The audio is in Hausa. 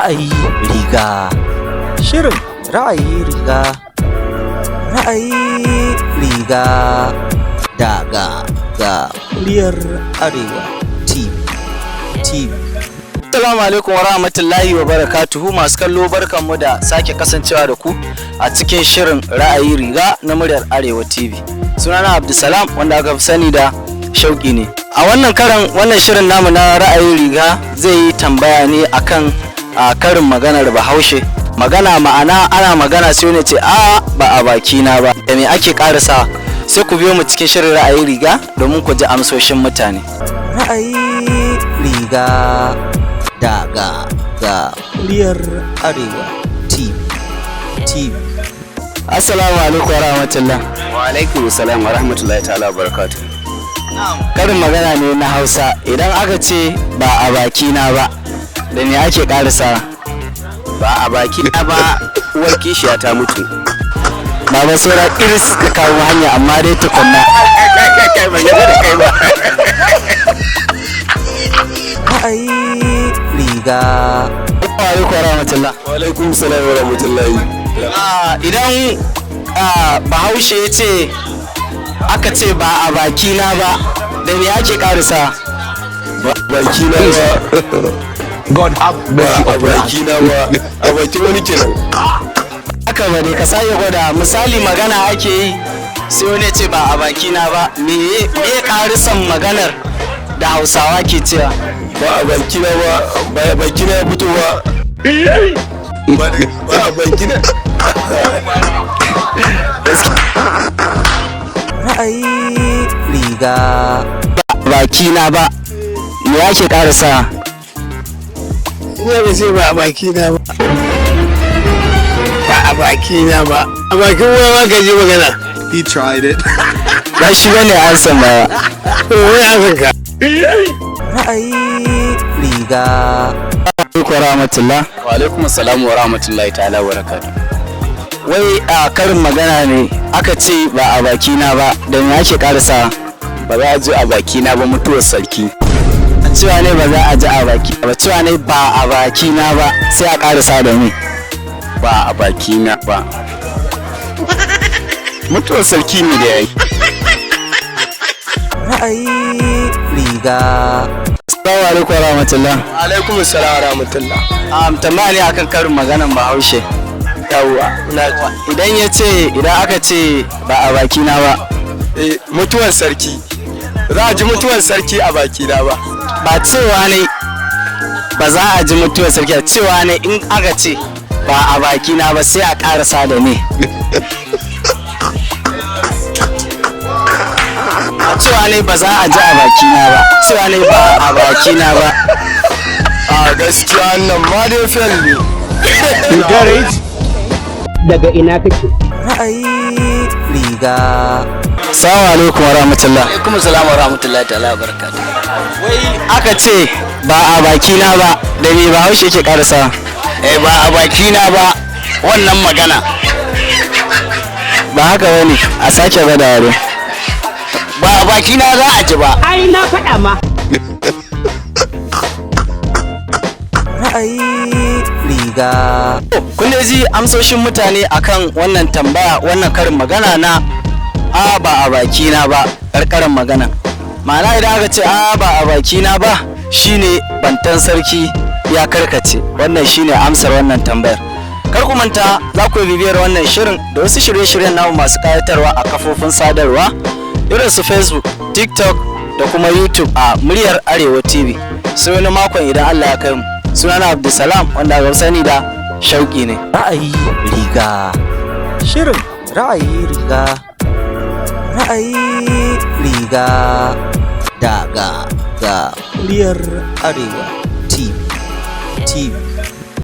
Ra'ayi riga. Shirin ra'ayi riga. Ra'ayi riga daga ga muryar Arewa TV. TV. Assalamu alaikum wa rahmatullahi wa barakatuhu. Masu kallo, barkanmu da sake kasancewa da ku a cikin shirin Ra'ayi Riga na muryar Arewa TV. Sunana Abdulsalam, wanda aka fi sani da Shauki ne. A wannan karan, wannan shirin namu na Ra'ayi Riga zai yi tambaya ne akan a karin maganar Bahaushe. Magana, ma'ana ana magana sai wani ce, "A ba a baki na ba." Da me ake karasa? Sai ku biyo mu cikin shirin Ra'ayi Riga domin ku ji amsoshin mutane. Ra'ayi riga daga ga muryar Arewa TV. TV. Assalamu alaikum wa rahmatullah. Wa alaikum salam wa rahmatullahi ta'ala wa barakatuh. Karin magana ne na Hausa, idan aka ce "ba a baki na ba", da me ake karasa? Ba a baki na ba, uwar kishiya ta mutu. Baba, saura iris ka kawo hanya, amma dai tukunna. Kai, ban yarda da kai ba. Ra'ayi riga. Assalamu alaikum wa rahmatullah. Wa alaikum salam wa rahmatullahi. Idan Bahaushe ya ce, aka ce "ba a baki na ba", da me ake karasa? Ba baki na ba. God have mercy Ba a upon us. baki na ba. A bakin wani kenan. Haka ba ne, ka sake gwada. Misali, magana ake yi sai wani ya ce "ba a baki na ba", me karisan maganar da Hausawa ke cewa? Ba a baki na ba, ba a baki na ya fito ba. Ba a baki na. Ra'ayi riga. Baki na ba, me ake karasa? Ina da ce ba a baki na ba. Ba a baki na ba. A bakin wani ma ka ji magana. He tried it. Ba shi bane ansan ba. To, wani an ka. Ra'ayi riga. Alaikum wa rahmatullah. Wa alaikum salam wa rahmatullahi ta'ala wa barakatuh. Wai a karin magana ne, aka ce "ba a baki na ba", da me ake karasa? Ba za a ji a baki na ba, mutuwar sarki. Cewa ne ba za a ji a baki ba, cewa ne ba a baki na ba, sai a karasa da me? Ba a baki na ba. Mutuwar sarki ne da yayi. Ra'ayi riga. Assalamu alaikum wa rahmatullah. Alaikum salam wa rahmatullah. Tambaya ne akan karin maganan Bahaushe. Yawwa, ina ji. Idan ya ce, idan aka ce "ba a baki na ba". Eh, mutuwar sarki. Za a ji mutuwar sarki a baki na ba. Ba cewa ne ba za a ji mutuwar sarki ba, cewa ne in aka ce "ba a baki na ba", sai a karasa da me? Ba cewa ne ba za a ji a baki na ba, cewa ne ba a baki na ba. A gaskiya wannan ma dai fail ne. You get it? Daga ina kake? Ra'ayi riga. Assalamu alaikum wa rahmatullah. Alaikum salam wa rahmatullahi ta'ala wa barakatuh. Wai aka ce "ba a baki na ba", da me Bahaushe yake karasa? Eh, ba a baki na ba wannan magana. Ba haka bane, a sake gwada dai. Ba a baki na za a ji ba. Ai na faɗa ma. Ra'ayi riga. Kun dai ji amsoshin mutane akan wannan tambaya, wannan karin magana na "a ba a baki na ba". Karkarin magana, ma'ana idan aka ce "a ba a baki na ba", shine bantan sarki ya karkace. Wannan shine amsar wannan tambayar. Kar ku manta, za ku bibiyar wannan shirin da wasu shirye-shiryen namu masu kayatarwa a kafofin sadarwa irin su Facebook, TikTok da kuma YouTube a Muryar Arewa TV. Sai wani makon idan Allah ya kai mu. Sunana Abdulsalam, wanda aka sani da Shauki ne. Ra'ayi riga. Shirin ra'ayi riga. Ra'ayi riga daga ga muryar Arewa TV. TV.